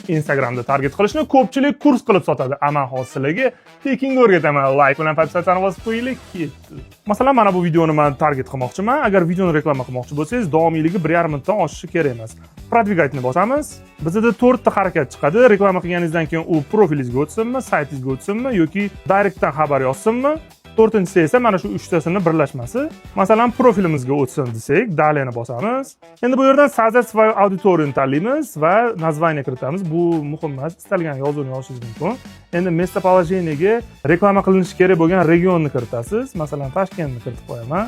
Instagramda target qilishni ko'pchilik kurs qilib sotadi. A man hozir sizlarga tekinga o'rgataman. Like bilan подписаться bosib qo'yinglar, ketdi. Masalan, mana bu videoni man target qilmoqchiman. Agar videoni reklama qilmoqchi bo'lsangiz, davomiyligi 1,5 minutdan oshishi kerak emas. Продвигать ni bosamiz. Bizada to'rtta harakat chiqadi. Reklama qilganingizdan keyin u profilingizga o'tsinmi, saytingizga o'tsinmi yoki direktdan xabar yozsinmi? To'rtinchisi esa mana shu uchtasini birlashmasi. Masalan, profilimizga o'tsin desak, "Далее" ni bosamiz. Endi bu yerdan "Создать свою аудиторию" tanlaymiz va название kiritamiz. Bu muhim emas, istalgan yozuvni yozishingiz mumkin. Endi местоположение ga reklama qilinishi kerak bo'lgan regionni kiritasiz. Masalan, Toshkentni kiritib qo'yaman.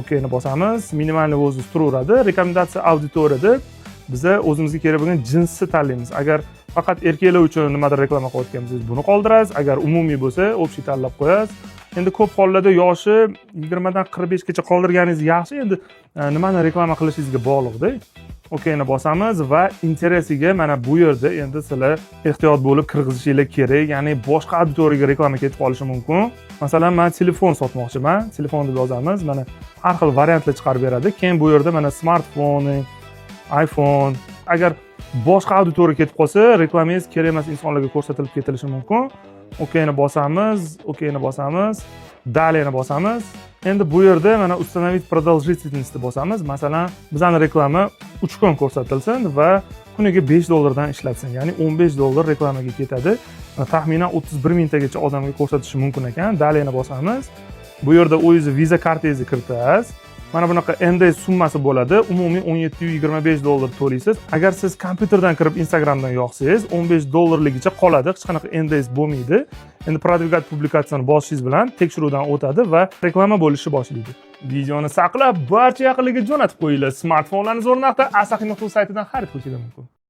Okeyni bosamiz. Минимальный возраст turaveradi. Рекомендация auditoriyada biza o'zimizga kerak bo'lgan jinsni tanlaymiz. Agar faqat erkaklar uchun nimadir reklama qilayotgan bo'lsangiz, buni qoldirasiz. Agar umumiy bo'lsa, общий tanlab qo'yasiz. Endi ko'p hollarda yoshi 20 dan 45 gacha qoldirganingiz yaxshi. Endi nimani reklama qilishingizga bog'liqda. Okeyni bosamiz va интерес iga mana bu yerda endi sizlar ehtiyot bo'lib kirgizishinglar kerak, ya'ni boshqa auditoriyaga reklama ketib qolishi mumkin. Masalan, man telefon sotmoqchiman, telefon deb yozamiz. Mana, har xil variantlar chiqarib beradi. Keyin bu yerda mana smartfon, iPhone. Agar boshqa auditoriya ketib qolsa, reklamangiz kerak emas insonlarga ko'rsatilib ketilishi mumkin. Okeyni bosamiz, okeyni bosamiz, "Далее" ni bosamiz. Endi bu yerda mana "Установить продолжительность" bosamiz. Masalan, bizani reklama 3 kun ko'rsatilsin va kuniga 5 dollardan ishlatsin, ya'ni 15 dollar reklamaga ketadi. Taxminan 31 mingtagacha odamga ko'rsatishi mumkin ekan. "Далее" ni bosamiz. Bu yerda o'zingizni Visa kartangizni kiritasiz. Mana bunaqa НДС summasi bo'ladi. Umumiy 17,25 dollar to'laysiz. Agar siz kompyuterdan kirib, Instagramdan yoqsangiz, 15 dollarligicha qoladi, hech qanaqa НДС bo'lmaydi. Endi "Продвигать публикация" ni bosishingiz bilan tekshiruvdan o'tadi va reklama bo'lishni boshlaydi. Videoni saqlab, barcha yaqinlarga jo'natib qo'yinglar. Smartfonlarni zo'r narxda asahi.uz saytidan xarid qilishinglar mumkin.